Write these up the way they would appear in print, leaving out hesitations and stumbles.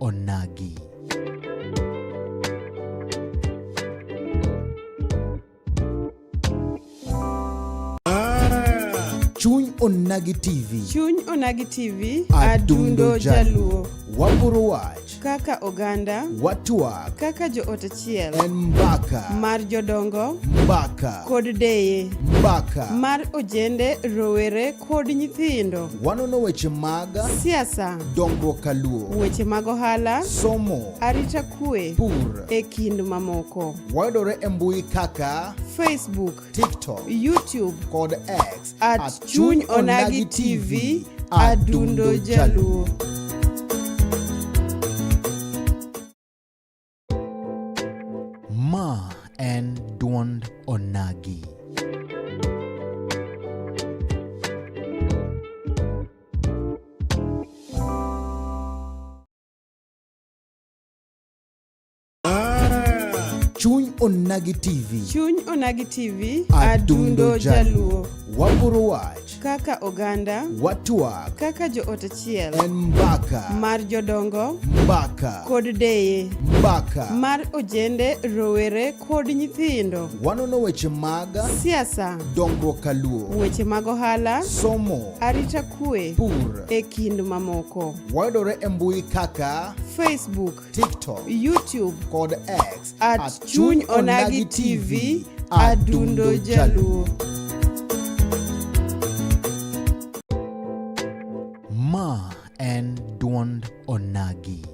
Onagi. Chuny Onagi TV. Chuny Onagi TV. Adundo Adundo Jaluo. Waporo wach. Kaka oganda. Watwak. Kaka joot achiel. En mbaka. Mar jodongo. Mbaka. Kod deye. Mbaka. Mar ojende, rowere kod nyithindo. Wanono weche mag siasa, dongruok kaluo, weche mag ohala, somo, arita kwe, pur, e kind mamoko. Wayudore e mbui kaka Facebook, TikTok, YouTube kod X at Chuny Onagi TV, Adundo Jaluo. Ma en duond Onagi. Chuny Onagi TV. Chuny Onagi TV. Adundo Adundo Jaluo. Waporo wach. Kaka oganda. Watwak. Kaka joot achiel. En mbaka. Mar jodongo. Mbaka. Kod deye. Mbaka. Mar ojende, rowere kod nyithindo. Wanono weche mag siasa, dongruok kaluo, weche mag ohala, somo, arita kwe, pur, e kind mamoko. Wayudore e mbui kaka Facebook, TikTok, YouTube kod X at Chuny Onagi TV, Adundo Jaluo. Ma en duond Onagi.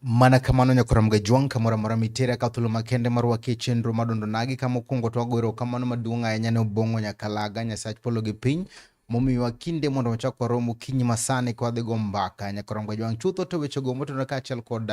Mana kamano nyakora Mgajwang' kamoro amora mitiere ka thuolo makende mar rwaki e chenro mar Duond Onagi kama mokwongo to wago erokamano maduong' ahinya ne Obong'o Nyakalaga Nyasach polo gi piny momiyowa kinde mondo wachak warom okinyi masani ka wadhi go mbaka nyakora Mgajwang' chutho to wechego motenore kaachiel kod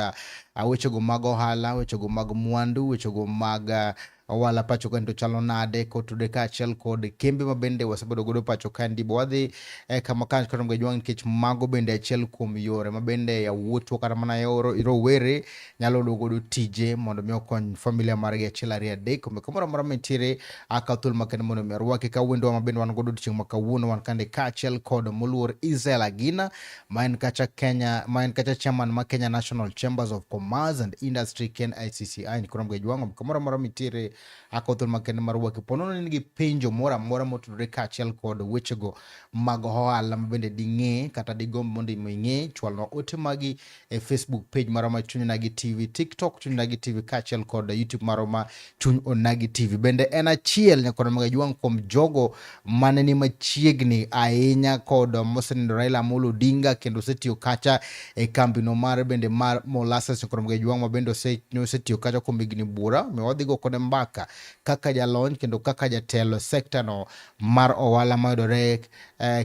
wechego mag ohala, wechego mag mwandu, wechego mag ohala pacho kaendi to chalo nade kotudre kaachiel kod kembe ma bende wasebedo godo pacho kaendi bo wadhi eh, kama ka kata Mgajwang' nikech mago bende achiel kuom yore ma bende yawuotwa kata mana rowere nyalo yudo godo tije mondo mi okony familia margi achiel ariyo adek. Omiyo kamoro amora mintiere akawo thuolo makende mondo mi arwaki ka wendwa ma bende wan godo odiochieng' ma kawuono wan kande kaachiel kod moluor Israel Agina ma en kacha Kenya ma en kacha chairman ma Kenya National Chambers of Commerce and Industry KNICCI ni koro Mgajwang' kamoro amora mintiere. Akawo thuolo makende mar wuok po nono ni gi penjo moro amora motudore kaachiel kod wechego mag ohala ma bende ding'e kata digomb mondo ing'e, chwalnwa ote magi e Facebook page marwa ma Chuny Onagi TV, TikTok Chuny Onagi TV kaachiel kod YouTube marwa ma Chuny Onagi TV. Bende en achiel nyakwar Magajwang' kuom jogo mane ni machiegni ahinya kod mosenindo Raila Amolo Odinga kendo osetiyo kacha e kambino mar bende mar Molasses nyakwar Magajwang' ma bende osetiyo kacha kuom higni buora. Omiyo wadhi go kode mbaka kaka jalony kendo kaka jatelo e sekta no mar ohala mayudore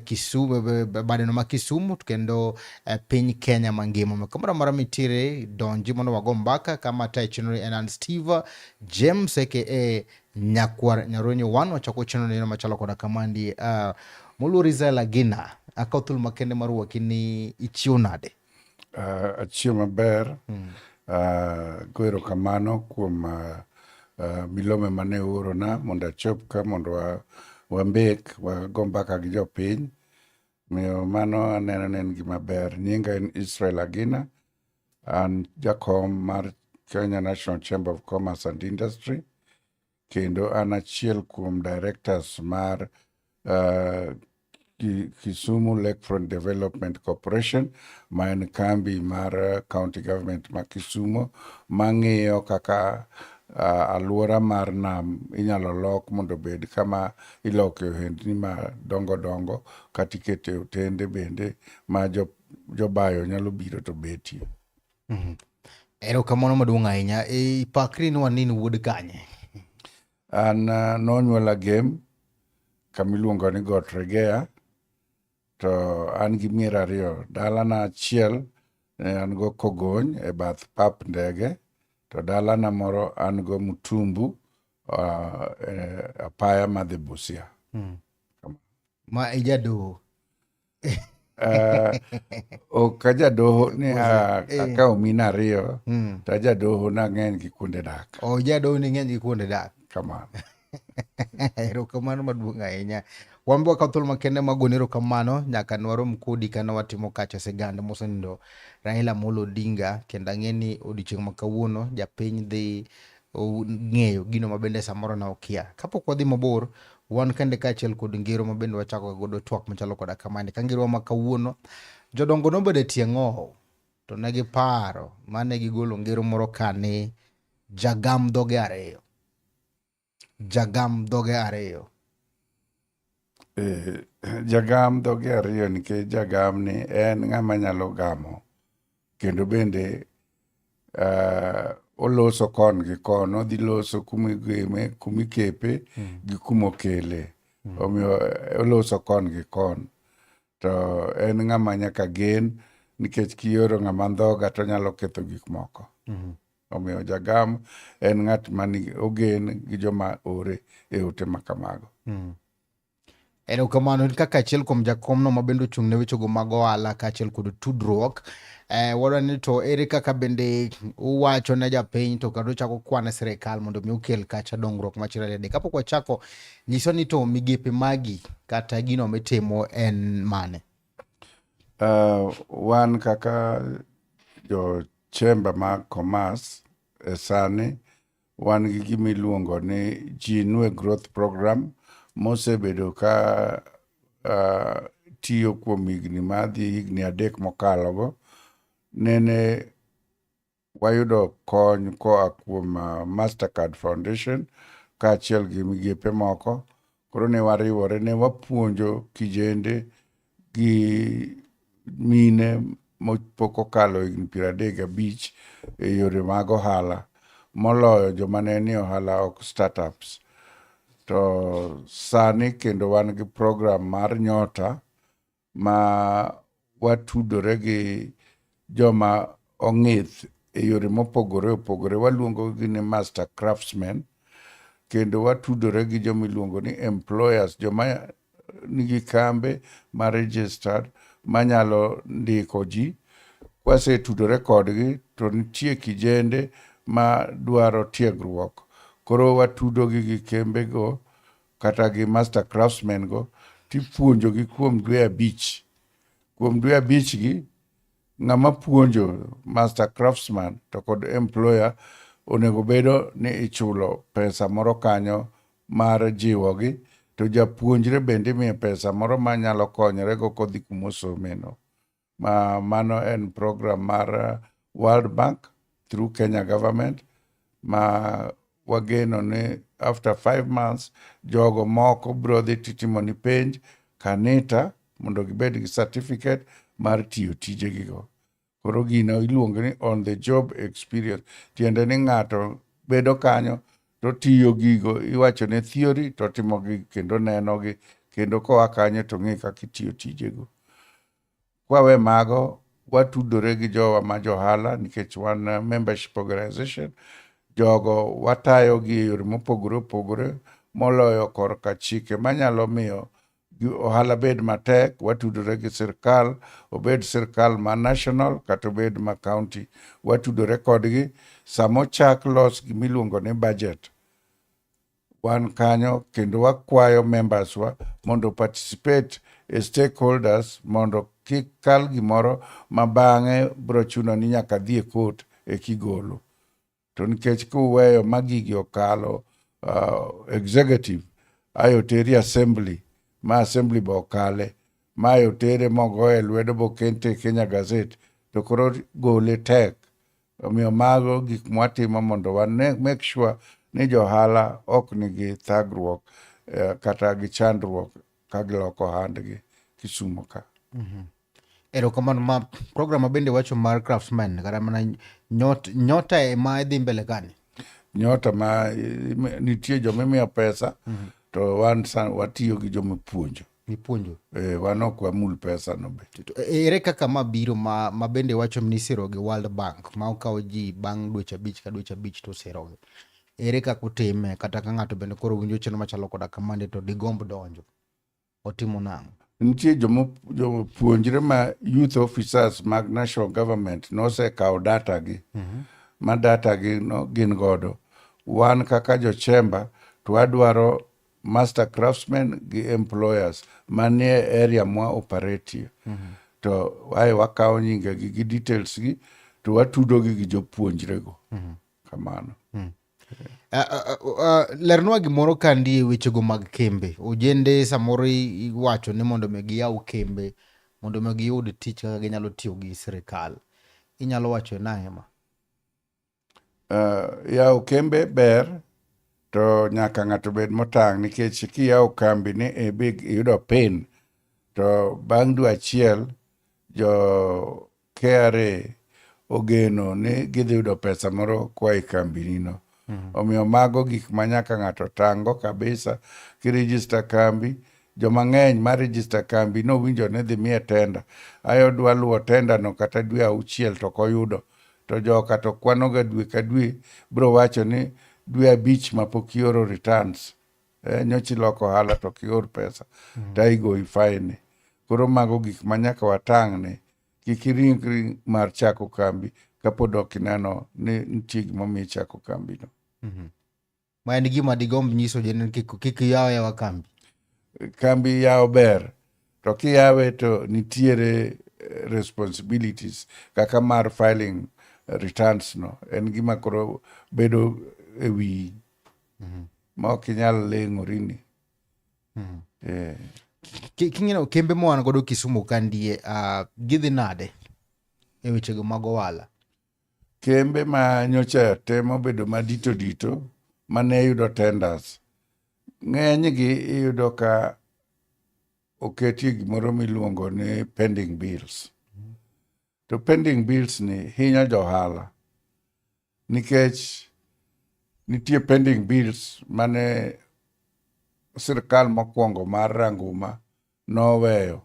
Kisumu, badeno ma Kisumu kendo piny Kenya mangima. Kamoro amora mitiere donji mondo wago mbaka kama tayo chenro en an Steve James aka Nyakwar Nyaronyo wan wachako chenro ni machalo koda kamandi. Moluor Israel Agina, akawo thuolo makende mar wuoki ni ichiew nade? Achiew maber. Go erokamano kuom milome mane uorona mondo achop ka mondo wambek wago mbaka gi jopiny. Omiyo mano aneno ni en gima ber. Nyinga en Israel Agina. An jakom mar Kenya National Chamber of Commerce and Industry. Kendo an achiel kuom directors mar Kisumu Lakefront Development Corporation, ma en kambi mar county government ma Kisumu mang'iyo kaka alwora mar nam inyalo lok mondo obed kama iloke ohendni madongo dongo kata ikete otende bende ma jobayo nyalo biro to betie. Erokamano maduong' ahinya. Ipakri ni wan ni in wuod kanye? An nonyuola Gem kama iluongo ni Got Regea to an gi mier ariyo. Dalana achiel an go Kogony e bath pap ndege to dalana moro an go Mutumbu apaya madhi Busia. Ma ijadoho. Ok ajadoho ni akawo mine ariyo to ajadoho nang'eny gi kuonde dak. Oh, jadoho ni ng'eny gi kuonde dak. Kamano. Erokamano maduong' ahinya. Wan be wakawo thuolo makende mar goni erokamano nyaka ne warom kodi kane watimo kacha sigand mosenindo Raila Amolo Odinga kendo ang'e ni odiochieng' ma kawuono japiny dhi ng'eyo gino ma bende samoro ne okia. Kapok wadhi mabor, wan kende kaachiel kod ngero ma bende wachako godo twak machalo koda kamani. Ka ngerowa ma kawuono, jodongo nobedo e tie ng'owo to ne giparo mane gigolo ngero moro ka ni jagam dhoge ariyo. Jagam dhoge ariyo. Jagam dhoge ariyo nikech jagam ni en ng'ama nyalo gamo kendo bende oloso kon gi kon, odhi loso kumigeme, kumikepe gi kumokele. Omiyo oloso kon gi kon. To en ng'ama nyaka gen nikech kioro ng'ama ndhoga to onyalo ketho gik moko. Omiyo jagam en ng'at ma ogen gi joma ore e ote ma kamago. Erokamano in kaka achiel kuom jakomno ma bende ochung' ne wechego mag ohala kaachiel kod tudruok. Wadwa ni to ere kaka bende uwacho ne japiny to kendo uchako kwane sirikal mondo mi okel kacha dongruok machalo. Kapok wachako, nyiswa ni to migepe magi kata gino mitimo en mane? Wan kaka jo chamber mag commerce e sani wan gi gima iluongo ni Jiinue Growth Program mosebedo ka tiyo kuom higni madhi higni 3 mokalogo. Nene wayudo kony koa kuom Mastercard Foundation kaachiel gi migepe moko. Koro ne wariwore, ne wapuonjo kijende gi mine mopok okalo higni 35 e yore mag ohala, moloyo joma ne nie ohala ok startups. To sani kendo wan gi program mar Nyota ma watudore gi joma ong'ith e yore mopogore opogore. Waluongo gi ni master craftsmen, kendo watudore gi joma iluongo ni employers, joma nigi kambe ma registered manyalo ndiko ji. Kwasetudore kodgi to nitie kijende ma dwaro tiegruok. Koro watudogi gi kembego kata gi master craftsmen go tipuonjogi kuom dwe 5. Kuom dwe 5 gi, ng'ama puonjo master craftsman to kod employer Onego bedo ni ichulo pesa moro kanyo mar jiwogi to japuonjre bende imiyo pesa moro manyalo konyorego kodhi kumosomeno. Ma mano en program mar World Bank through Kenya government ma wageno ni after 5 months jogo moko biro dhi titimo ni penj kanita mondo gibed gi certificate mar tiyo tijegigo. Koro gino iluongo ni on the job experience. Tiende ni ng'ato bedo kanyo to tiyo gigo iwacho ne theory to timo gi kendo neno gi kendo koa kanyo to ng'e kaka itiyo tijego. Kwawe mago, watudore gi jowa ma johala nikech wan membership organization. Jogo watayo gi e yore mopogore opogore moloyo korka chike manyalo miyo ohala bed matek. Watudore gi sirkal, obed sirkal ma national kata obed ma county, watudore kodgi. Sama ochak los gimiluongo ni budget, wan kanyo kendo wakwayo members wa mondo participate e stakeholders mondo kik kal gimoro ma bang'e biro chuno ni nyaka dhi e court e kigolo. To nikech kuweyo ma gigi okalo executive ayo teri assembly ma assembly be okale ma otere mogoye lwedo bokete e Kenya Gazette to koro gole tek. Omiyo mago gik mwatimo mondo wa make sure ni johala ok nigi thagruok kata gi chandruok ka giloko ohandgi Kisumu ka. Erokamano ma program ma bende wacho mar craftsman kata mana nyota ema dhi mbele kani. Nyota ma nitie joma imiyo pesa to wan watiyo gi joma ipuonjo. Mipuonjo. Wan ok wamul pesa no be. To ere kaka ma biro ma bende wacho ni isiro gi World Bank ma okawo ji bang' dweche 5 ka dweche 5 to sirogi. Ere kaka utime kata ka ng'ato bende koro winjo chenro machalo koda kamande to digomb donjo? Otimo nang'o? Nitie jopuonjre ma youth officers mag national government nosekawo data gi ma data gi no gin godo. Wan kaka jo chamber to wadwaro master craftsmen gi employers manie area mwa operate to ae wakawo nyingegi gi details gi to watudogi gi jopuonjre go. Kamano. Lernwa gimoro kandi e wechego mag kembe. Ojende samoro iwacho ni mondo mi giyaw kembe mondo mi giyud tich kaka ginyalo tiyo gi sirikal. Inyalo wacho nang'e ma? Yawo kembe ber to nyaka ng'ato bed motang' nikech kiyawo kambi ni iyudo pin to bang' dwe achiel jo KRA ogeno ni gidhi yudo pesa moro koa e kambini no. Omiyo mago gik ma nyaka ng'ato tang' go kabisa. Kiregister kambi, joma ng'eny ma register kambi nowinjo ni dhi miye tender. Ae odwa luwo tender no kata dwe 6 to ok oyudo. To joka to kwano ga dwe ka dwe biro wacho ni dwe 5 ma pok ioro returns. Nyocha iloko ohala to ok ior pesa. To igoyi fine. Koro mago gik ma nyaka watang' ne. Kik iringri mar chako kambi kapod ok ineno ni nitie gimomiyo ichako kambi no. Ma en gima digomb nyiso ji ni kik yaw ayawa kambi. Kambi yawo ber to kiyawe to nitiere responsibilities kaka mar filing returns no en gima koro bedo e wiyi ma ok inyal leng'ori ni. King'ino kembe ma wan godo Kisumu ka ndie gidhi nade e wechego mag ohala? Kembe ma nyocha temo bedo madito dito mane yudo tenders ng'enygi iyudo ka oketie gimoro miluongo ni pending bills. To pending bills ni hinyo johala nikech nitie pending bills mane sirkal mokwongo mar Ranguma noweyo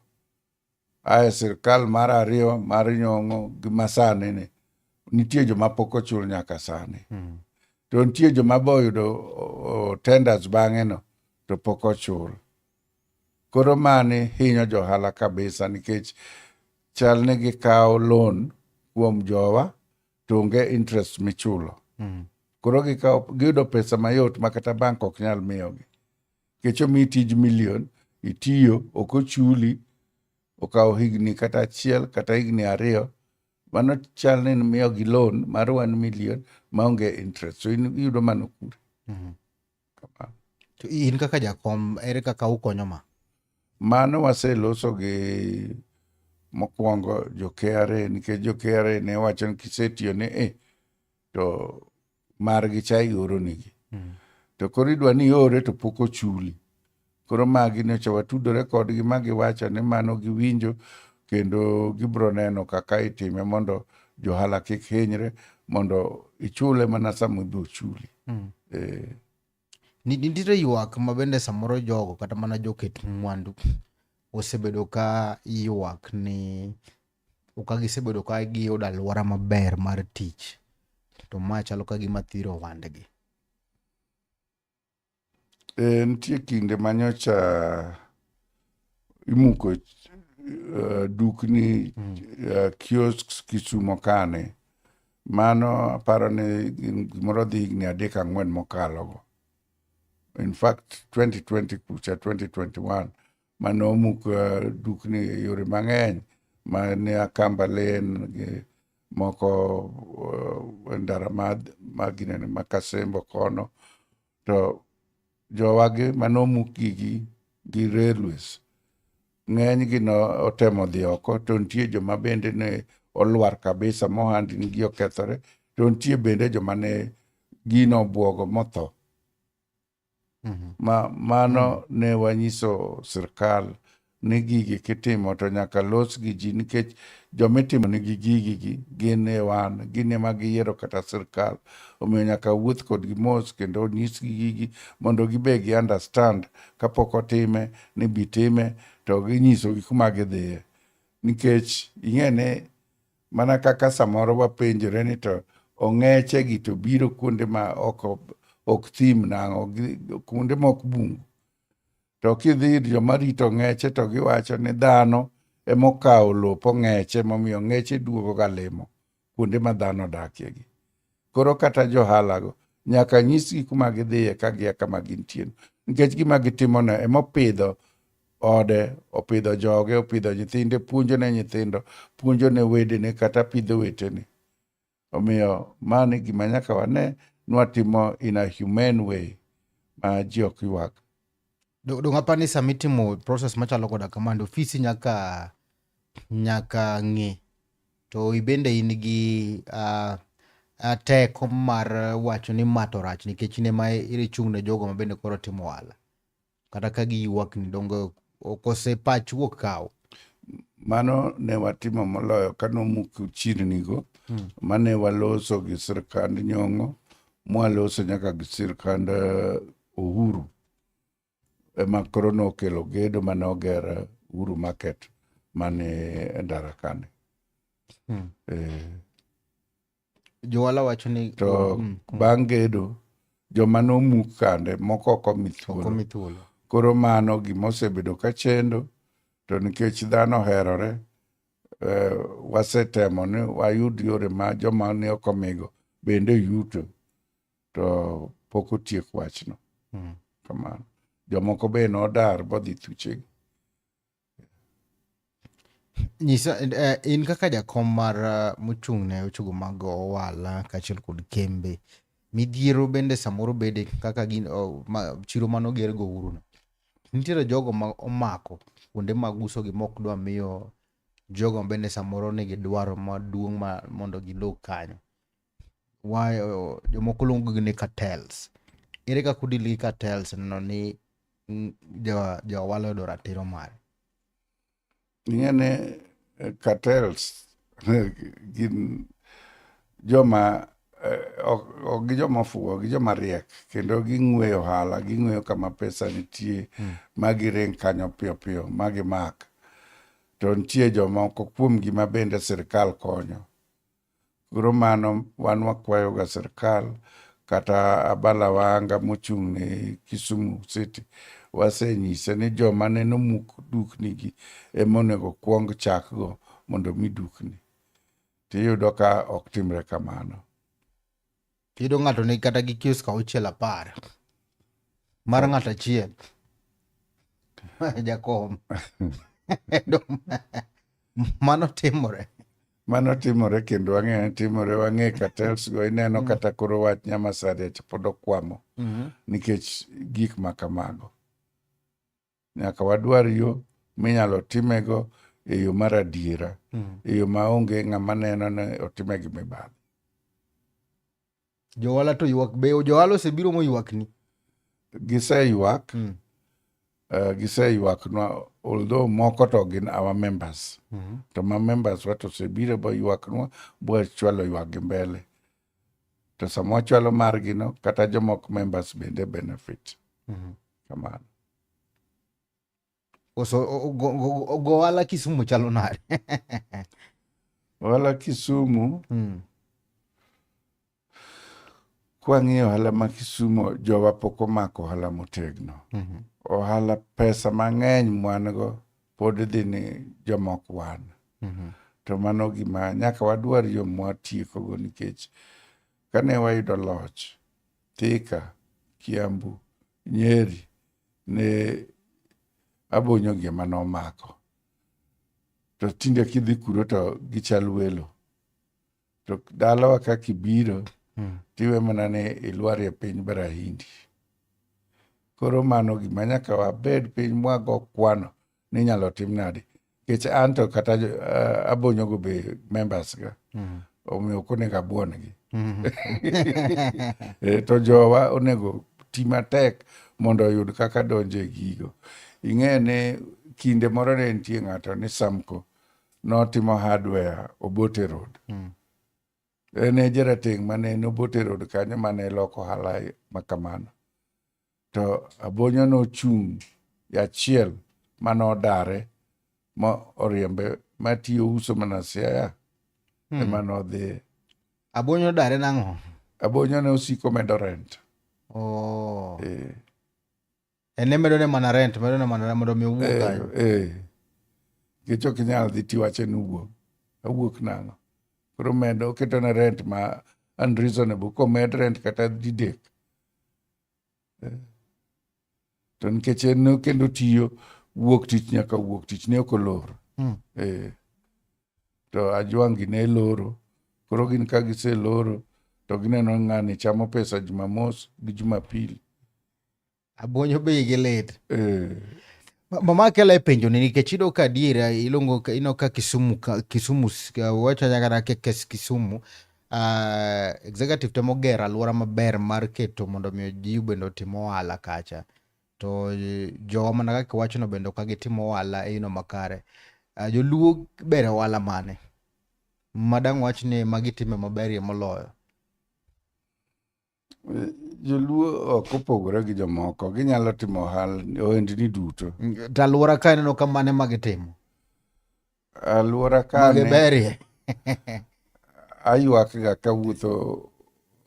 ae sirkal mar ariyo mar Nyong'o gi masani ni nitie joma pok ochul nyaka sani. To nitie joma be oyudo tenders bang'e no to pok ochul. Koro mani hinyo johala kabisa nikech chal ni gikawo loan kuom jowa to onge interest michulo. Koro gikawo giyudo pesa mayot ma kata bank ok nyal miyogi. Nikech omiyi tij million, itiyo, ok ochuli, okawo higni kata achiel kata higni 2. Mano chal ni imiyogi loan mar 1 million maonge interest. So in iyudo mano kure? Kamano. To in kaka jakom, ere kaka ukonyo ma? Mano waseloso gi mokwongo jo KRA nikech jo KRA ne wacho ni kisetiyo ne e to margi cha ioronigi. To koro idwa ni iore to pok ochuli. Koro magi nyocha watudore kodgi ma giwacho ni mano giwinjo kendo gibiro neno kaka itime mondo johala kik hinyre mondo ichule mana sama ibiro chuli. Eh. Nitiere ywak ma bende samoro jogo kata mana joket mwandu osebedo ka ywak ni ka gisebedo ka giyudo alwora maber mar tich to ma chalo ka gima thiro ohand-gi. E, nitie kinde ma nyocha imuko dukni kiosks Kisumo kane. Mano aparo ni gimoro dhi higni 3 4 mokalogo. In fact 2020 kucha 2021 mane omuk dukni e yore mang'eny mane Akamba Lane gi moko e ndara ma ginene ma Kasembo kono to jowagi mane omuk gigi gi railways ng'enygi no otemo dhi oko to nitie joma bende ne olwar kabisa mohandni gi okethore to nitie bende joma ne gino obwogo motho. Ma mano ne wanyiso sirkal ni gigi kitimo to nyaka los gi ji nikech jomitimo nigi gigi gi gin e wan gin ema giyiero kata sirkal omiyo nyaka wuoth kodgi mos kendo nyisgi gigi mondo gibe gi understand kapok otime ni bi time to ginyisogi kuma gidhiye nikech ing'e ni mana kaka samoro wapenjore ni to ong'eche gi to biro kuonde ma ok thim nang'o kuonde ma ok bungu to kidhi ir joma rito ong'eche to giwacho ni dhano emokawo lop ong'eche momiyo ong'eche duogo ga limo kuonde ma dhano odakie gi. Koro kata johalago nyaka nyisgi kuma gidhiye ka gia kama gintie nikech gima gitimono emopidho ode, opidho joge, opidho nyithinde, puonjo ne nyithindo, puonjo ne wedene kata pidho wetene. Omiyo mano e gima nyaka wane ni watimo in a humane way ma ji ok ywak. Dong' apani ni sama itimo process machalo koda kamano ofisi nyaka ng'e to ibende in gi teko mar wacho ni ma to rach nikech in ema ichung' ne jogo ma bende koro timo ohala. Kata ka giywak ni donge kose pach wuok kaw. Mano ne watimo moloyo ka nomuk chirnigo mane waloso gi sirkand Nyong'o mwaloso nyaka gi sirkand Uhuru ema koro nokelo gedo mane oger Uhuru Market mane e ndara kane. Johala wacho ni To bang' gedo joma nomuk kande moko ok omi thuolo. Ok omi thuolo. Koro mano gima osebedo ka chendo to nikech dhano oherore wasetemo ni wayud yore ma joma ne ok omigo bende yuto to pok otiek wachno. Kamano. Jomoko be nodar bodhi thuchegi. Nyisa in kaka jakom mar mochung' ne weche mag ohala kaachiel kod kembe, midhiero bende samoro bede kaka gin chiro mane oger go Uhuru no. Nitiere jogo ma omako kuonde mag uso gi mok dwa miyo jogo bende samoro nigi dwaro maduong' ma mondo gilok kanyo. Jomoko luongo gi ni cartels. Ere kaka udil gi cartels neno ni jo ohala oyudo ratiro mare? Ing'e ni cartels gin joma ok gi joma ofuwo, gi joma riek kendo ging'weyo ohala, ging'weyo kama pesa nitie ma giring kanyo piyo piyo ma gimak. To nitie jomoko kuomgi ma bende sirkal konyo. Koro mano wan wakwayo ga sirkal kata Abala Wanga mochung' ne Kisumu City wasenyise ni joma nene omuk dukni gi ema onego kwong chakgo mondo mi dukni. Tiyudo ka ok timre kamano. Iyudo ng'ato ni kata gi kiosk 6 10 mar ng'ato achiel. Jakom. Mano timore. Mano timore kendo wang'e ni timore, wang'e cartels go ineno kata koro wach Nyamasaria cha pod okwamo nikech gik ma kamago. Nyaka wadwar yo minyalo timego e yo mar adiera, e yo maonge ng'ama neno ni otime gi mibadhi. Johala to ywak be johala osebiro moywakni. Giseywak, giseywaknwa although moko to gin our members. To ma members wa to osebiro boywaknwa bwachwalo ywak gi mbele. To sama wachwalo margi no kata jomok members bende benefit. Kamano. Koso go ohala Kisumu chalo nade? Ohala Kisumu, kwang'iyo ohala ma Kisumu, jowa pok omako ohala motegno. Ohala pesa mang'eny mwan go pod dhi ni jomok wan. To mano gima nyaka wadwar yo mwatiekogo nikech kane wayudo loch, Thika, Kiambu, Nyeri ne abonyo gi ema nomako. To tinde kidhi kuro to gichal welo. To dalawa ka kibiro tiwe mana ni ilwarie piny Barahindi. Koro mano gima nyaka wabed piny mwago kwano ni inyalo tim nade. Nikech an to kata abonyogo be members ga. Omiyo ok onego abuon gi. To jowa onego ti matek mondo oyud kaka donjo e gigo. Ing'e ni kinde moro ne nitie ng'ato ni Samko notimo hardware Obote Road. En e jarateng' mane en Obote Road kanyo mane loko ohala ma kamano. To Abonyo nochung' e achiel mane odare ma oriembe matiyo uso mana Siaya ema nodhiye. Abonyo dare nang'o? Abonyo ne osiko medo rent. Oh. Eh. En ne medo ne mana rent, medo ne mana rent mondo mi owuog kanyo. Nikech ok inyal dhi tiwache ni wuog. Awuok nang'o? Koro medo oketo ne rent ma unreasonable komed rent kata didek. To nikech en kendo tiyo wuok tich nyaka wuok tich ne ok olor. To Ajwang' gi ne loro. Koro gin ka giseloro to gineno ni ng'ani chamo pesa Jumamos gi Jumapili. Abonyo be igi lit. Mama kela e penjo ni nikech iyudo ka adiera iluongo ineno ka Kisumu ka Kisumu wacho kata kes Kisumu executive temo gero alwora maber mar keto mondo mi ji bende otim ohala kacha. To jowa mana kaka iwachono bende ok gitimo ohala e yono makare. Joluo ber e ohala mane? Ma dang' wach ni ema gitime maberie moloyo. Joluo ok opogore gi jomoko, ginyalo timo ohendni duto. To alwora ka ineno ka mane ma gitimo? Alwora ka Ma giberie. Aywak ga kawuotho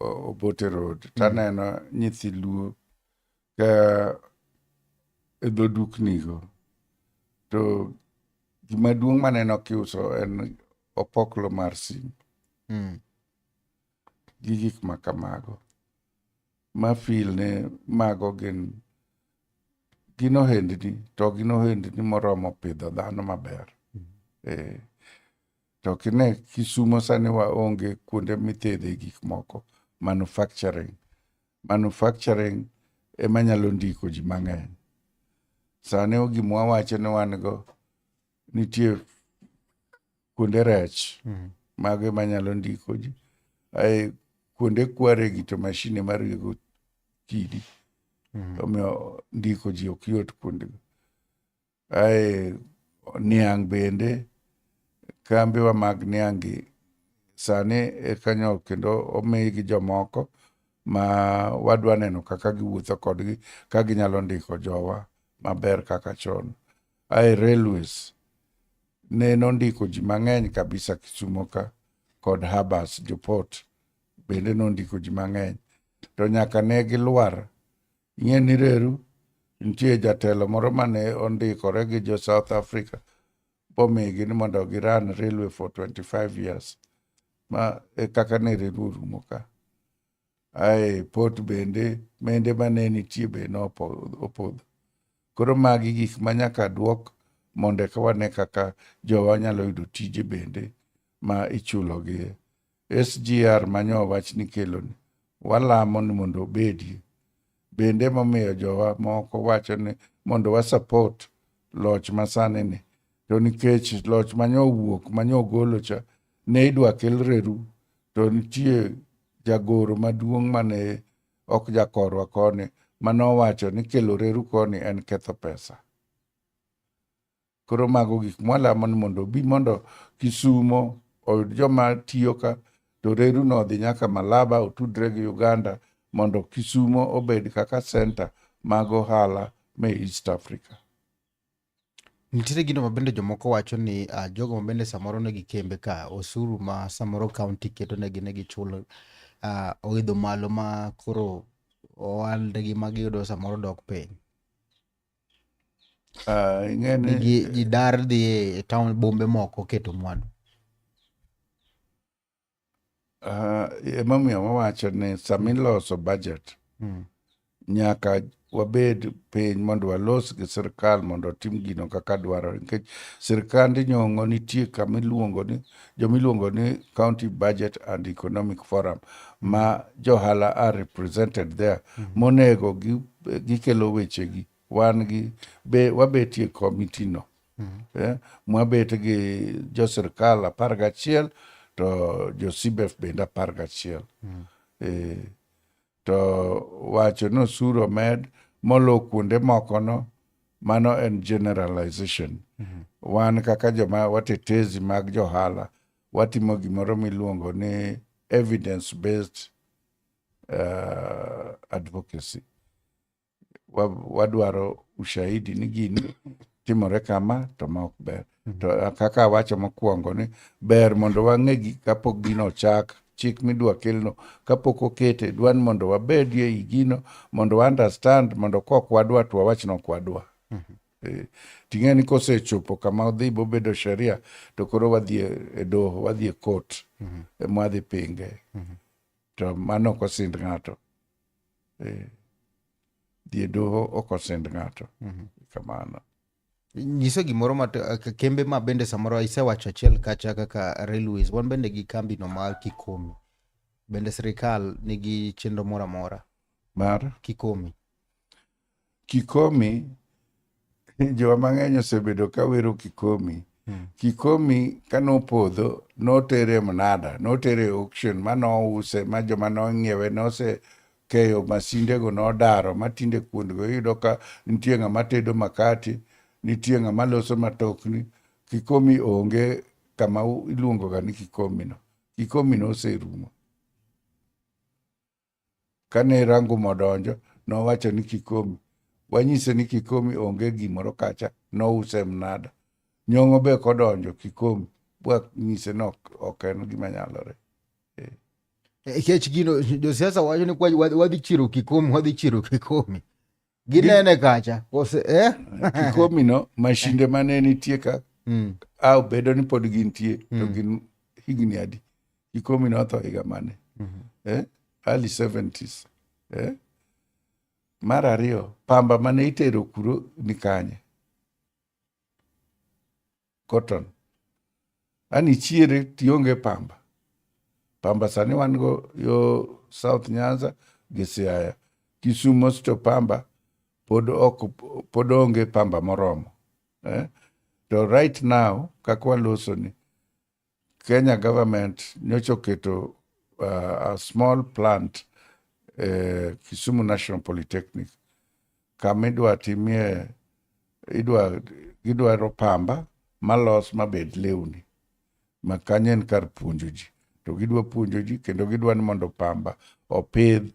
Obote Road taneno nyithi Luo ka e dho duknigo. To gima duong' maneno kiuso en opoklo mar sim. Gi gik ma kamago. Ma feel ni mago gin ohendni to gin ohendni moromo pidho dhano maber. To kine Kisumo sani waonge kuonde mithedhe gik moko, manufacturing. Manufacturing ema nyalo ndiko ji mang'eny. Sani gima wawacho ni wan go nitie kuonde rech, mago ema nyalo ndiko ji. Ae kuonde kware gi to mashine mar rego kidi. Omiyo ndiko ji ok yot kuondego. Ae niang' bende, kambiwa mag niang' gi sani eka nyo kendo omigi jomoko ma wadwa neno kaka giwuotho kodgi ka ginyalo ndiko jowa maber kaka chon. Ae railways ne nondiko ji mang'eny kabisa Kisumo ka kod harbors joport bende nondiko ji mang'eny. To nyaka ne gilwar. Ing'e ni reru nitie jatelo moro mane ondikore gi jo South Africa bomigi ni mondo gi run railway for 25 years. Ma e kaka ne reru orumo ka. Ae port bende mende mane nitie be opodho. Koro magi gik ma nyaka duok mondo eka wane kaka jowa nyalo yudo tije bende ma ichulogie. SGR manyo wach ni keloni, walamo ni mondo obedie. Bende momiyo jowa moko wacho ni mondo wa support loch masani ni to nikech loch manyo wuok manyo golo cha ne idwa kel reru to nitie jagoro maduong' mane ok jakorwa koni manowacho ni kelo reru koni en ketho pesa. Koro mago gik mwalamo ni mondo obi mondo Kisumo oyud joma tiyo ka to reru no odhi nyaka Malaba otudre gi Uganda mondo Kisumo obed kaka center mag ohala me East Africa. Nitiere gino ma bende jomoko wacho ni uh, jogo ma bende samoro nigi kembe ka osuru ma samoro county keto negi ne gichulo uh, oidho malo ma koro ohandgi ma giyudo samoro dok piny. Ing'e ni ji dar dhi e town bombe moko keto mwandu. Emomiyo wawacho ni sama iloso budget nyaka wabed piny mondo walos gi sirkal mondo otim gino kaka dwarore nikech sirkand nyong'o nitie kama iluongo ni joma iluongo ni County Budget and Economic Forum ma johala are represented there monego gikelo wechegi wan gi be wabetie committee no mwabet gi jo sirkal 11 to jo CBEF bende 11. To wacho ni osuru omed molo kuonde moko no mano en generalization. Wan kaka joma watetezi mag johala watimo gimoro miluongo ni evidence based advocacy. Wadwaro ushahidi ni gini timore kama to ma ok ber. To kaka awacho mokwongo ni ber mondo wang'e gi kapok gino ochak chik midwa kelno kapok okete dwa ni mondo wabedie ei gino mondo wa understand mondo kok wadwa to wawach ni ok wadwa. Ting'e ni kosechopo kama odhi bobedo sheria to koro wadhi e doho wadhi e court ema wadhi pinge. To mano ok osind ng'ato. Dhi e doho ok osind ng'ato. Kamano. Nyiso gimoro ma kembe ma bende samoro isewacho achiel kacha kaka railways wan bende gi kambi no mar Kikomi. Bende sirikal nigi chenro moro amora Mar Kikomi. Kikomi jowa mang'eny osebedo ka wero Kikomi. Kikomi kanopodho notere e mnada, notere e auction ma nouse ma joma nong'iewe nosekeyo masindego nodaro ma tinde kuondgo iyudo ka nitie ng'ama tedo makati, nitie ng'ama loso matokni. Kikomi onge kama iluongo ga ni Kikomi no. Kikomi noserumo. Kane Ranguma odonjo, nowacho ni Kikomi. Wanyise ni Kikomi onge gimoro kacha, nouse e mnada. Nyong'o be kodonjo Kikomi, bwanyise ni ok en gima nyalore. Nikech gino josiasa wacho ni wadhi chiro Kikomi, wadhi chiro Kikomi. Ginene kacha kose eh? Kikomi no, mashinde mane nitie ka, a obedo ni pod gintie, to gin higni adi. Kikomi notho higa mane? Early 70s. Mar ariyo, pamba mane itero kuro ni kanye? Cotton. Ani chiere tionge pamba. Pamba sani wan go yo South Nyanza gi Siaya. Kisumo to pamba pod ok pod onge pamba moromo. To right now kaka waloso ni Kenya government nyocha oketo a small plant Kisumu National Polytechnic kama idwa timie idwa gidwaro pamba malos mabed lewni ma kanyo en kar puonjo ji to gidwa puonjo ji kendo gidwa ni mondo pamba opidh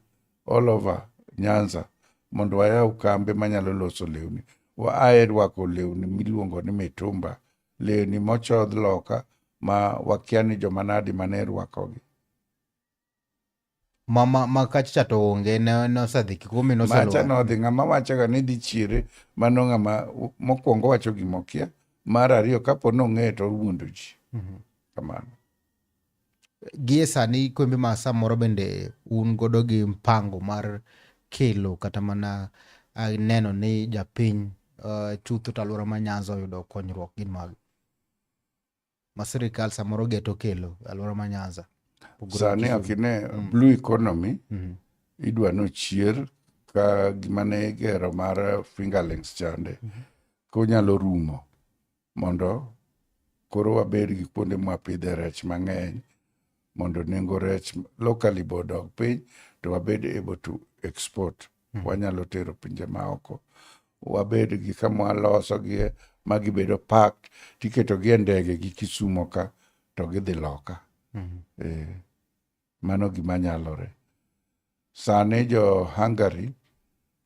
all over Nyanza mondo wayaw kambe manyalo loso lewni. Waaye rwako lewni miluongo ni mitumba, lewni mochodh loka ma wakia ni joma nadi mane rwakogi. Ma kacha cha to onge ne nosedhi Kikomi Macha noselwar. nodhi ng'ama wachoga ni dhi chiere mano ng'ama mokwongo wacho gima okia mar ariyo kapo nong'eyo to owuondo ji. Kamano. Gie sani kembe ma samoro bende un godo gi mpango mar kelo kata mana neno ni japiny chutho to alwora ma Nyanza oyudo konyruok gin mage? ma sirikal samoro geto kelo e alwora ma Nyanza? Pogore gi Sani Kisumu. ok ine blue economy Mhm. idwa nochier ka gima ne igero mar fingerlings chande konyalo rumo mondo koro wabed gi kuonde mwapidhe rech mang'eny mondo nengo rech locally bo odog piny to wabed able to export. Wanyalo tero pinje maoko. Wabed gi kama walosogie ma gibedo packed tiketogi e ndege gi Kisumo ka to gidhi loka. Mano gima nyalore. Sani jo Hungary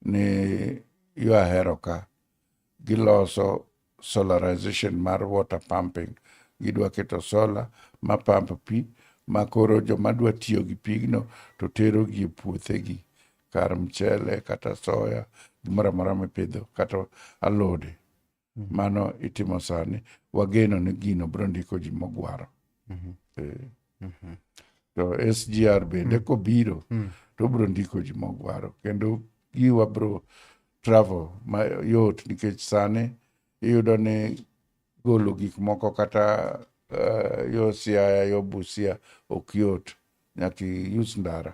ni yo ahero ka giloso solarization mar water pumping. Gidwa keto solar ma pump pi ma koro joma dwa tiyo gi pigno to tero gi e puothegi kar mchele kata soya gimoro amora mipidho kata alode. Mano itimo sani. Wageno ni gino biro ndiko ji mogwaro. To SGR bende kobiro to obiro ndiko ji mogwaro kendo giwa biro travel mayot nikech sani iyudo ni golo gik moko kata yo Siaya yo Busia ok yot nyaka i use ndara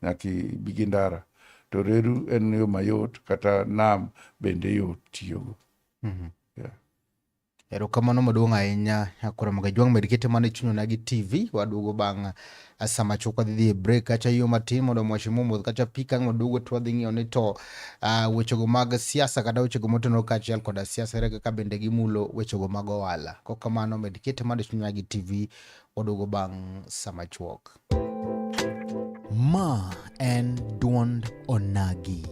nyaka ibi gi ndara to reru en yo mayot kata nam bende yot tiyogo. Yeah. Erokamano maduong' ahinya Nyakoro Magajwang' med kete mana e chuny Onagi TV. Waduogo bang' sama chok wadhi dhi e break kacha yo matin mondo Mheshimiwa omodh kacha pi kang' waduogo to wadhi ng'iyo ni to wechego mag siasa kata wechego motenore kaachiel koda siasa ere kaka bende gimulo wechego mag ohala. Kok kamano med kete mana e chuny Onagi TV. Waduogo bang' sama chuok. Ma en duond Onagi.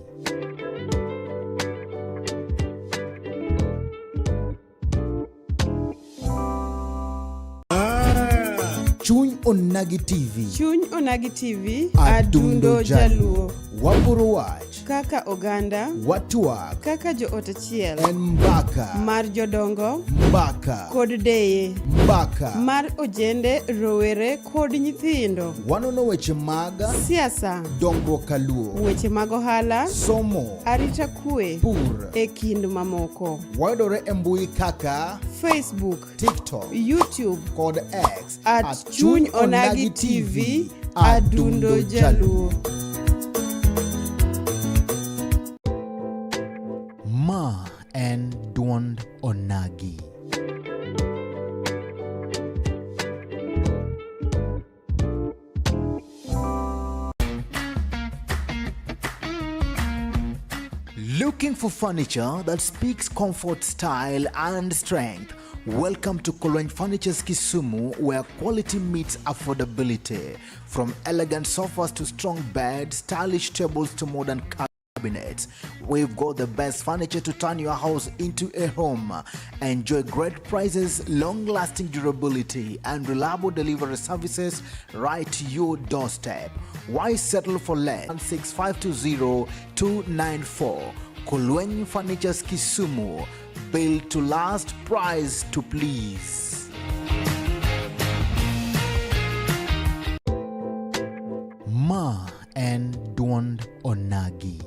Chuny Onagi TV. Chuny Onagi TV, Adundo Adundo Jaluo. Waporo wach. Kaka oganda, Watwak. Kaka joot achiel. En mbaka. Mar jodongo. Mbaka. Kod deye. Mbaka. Mar ojende, rowere kod nyithindo. Wanono weche mag siasa, dongruok kaluo, weche mag ohala, somo, arita kwe, pur, e kind mamoko. Wayudore e mbui kaka Facebook, TikTok, YouTube kod X at Chuny Onagi TV, Adundo Jaluo. Ma en duond Onagi. Looking for furniture that speaks comfort, style, and strength? Welcome to Kolweny Furnitures Kisumu, where quality meets affordability. From elegant sofas to strong beds, stylish tables to modern cabinets, we've got the best furniture to turn your house into a home. Enjoy great prices, long-lasting durability, and reliable delivery services right to your doorstep. Why settle for less? 6520-294. Kolweny Furnitures Kisumu. Built to last, price to please. Ma en duond Onagi.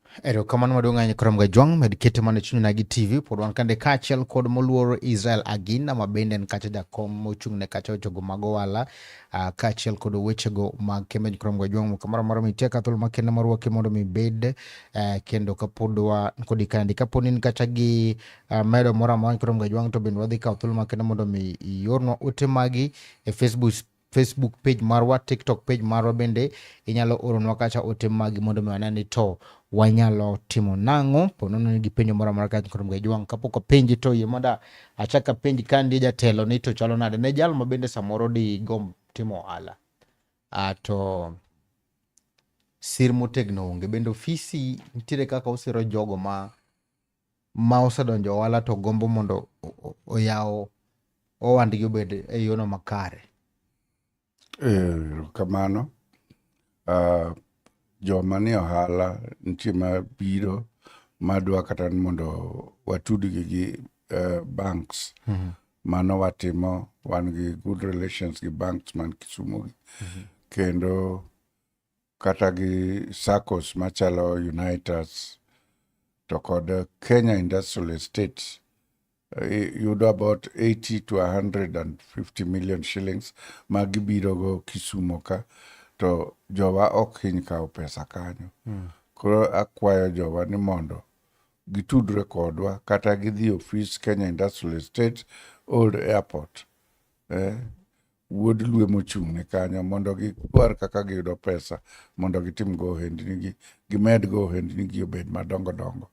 Erokamano maduong' ahinya Koro Mgajwang' med kete mana chuny Onagi TV pod wan kande kaachiel kod moluor Israel Agina ma bende en kacha jakom mochung' ne kacha wechego mag ohala kaachiel kod wechego mag kembe Koro Mgajwang' kamoro amora mitie ka thuolo makende marwaki mondo mi bed kendo kapod wan kodi kaendi kapo ni in kacha gi medo moro amora Koro Mgajwang' to bende wadhi kawo thuolo makende mondo mi iornwa ote magi e Facebook page marwa, TikTok page marwa bende inyalo oronwa kacha ote magi mondo mi wane ni to wanyalo timo nang'o. Po nono ni gi penjo moro amora kacha koro Mgajwang' kapok apenji to yie mondo achak apenji ka nitie jatelo ni to chalo nade ne jal ma bende samoro digomb timo ohala to sir motegno onge. Bende ofisi nitiere kaka osiro jogo ma osedonjo ohala to gombo mondo oyaw ohandgi obed e yono makare? Erokamano. Joma nie ohala nitie mabiro madwa kata ni mondo watudgi gi banks. Mano watimo, wan gi good relations gi banks man Kisumu gi. Kendo kata gi SACCOs machalo Unitas to kod Kenya Industrial Estates yudo about 80 to 150 million shillings ma gibiro go Kisumo ka to jowa ok hiny kawo pesa kanyo. Koro akwayo jowa ni mondo gitudre kodwa kata gidhi ofis Kenya Industrial Estate Old Airport. Wuod Lwe mochung' ne kanyo mondo gidwar kaka giyudo pesa mondo gitim go ohendni gi, gimed go ohendni gi obed madongo dongo.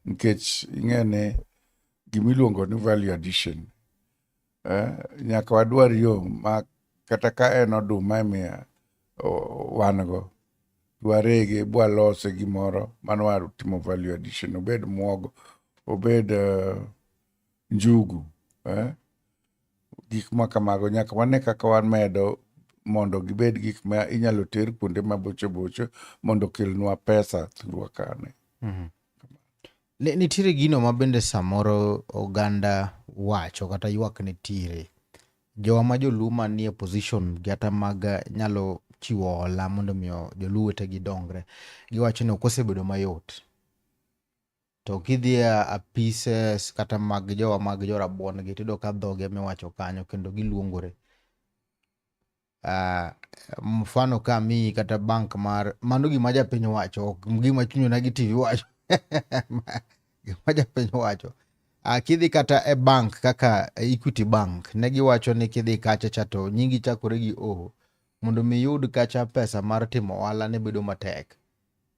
Nikech ing'e ni gimiluongo ni value addition nyaka wadwar yo ma kata ka en oduma emiya wan go warege bwalose gimoro mano watimo value addition obed muogo obed njugu gik ma kamago nyaka wane kaka wamedo mondo gibed gik ma inyalo ter kuonde mabocho bocho mondo okelnwa pesa thurwa kane. Nitiere gino ma bende samoro oganda wacho kata ywak nitiere. Jowa ma joluo manie position kata mag nyalo chiwo hola mondo mi joluo wetegi dongre. Giwacho ni ok osebedo mayot. To kidhi e apises kata mag jowa mag jorabuon gi tiyudo ka dhoge miwacho kanyo kendo giluongore. Mfano ka amiyi kata bank mar mano gima japiny wacho ok gima chuny Onagi TV wacho. Gima japiny wacho. Kidhi kata e bank kaka Equity Bank ne giwacho ni kidhi kacha cha to nyingi chakore gi O mondo mi iyud kacha pesa mar timo ohala ne bedo matek.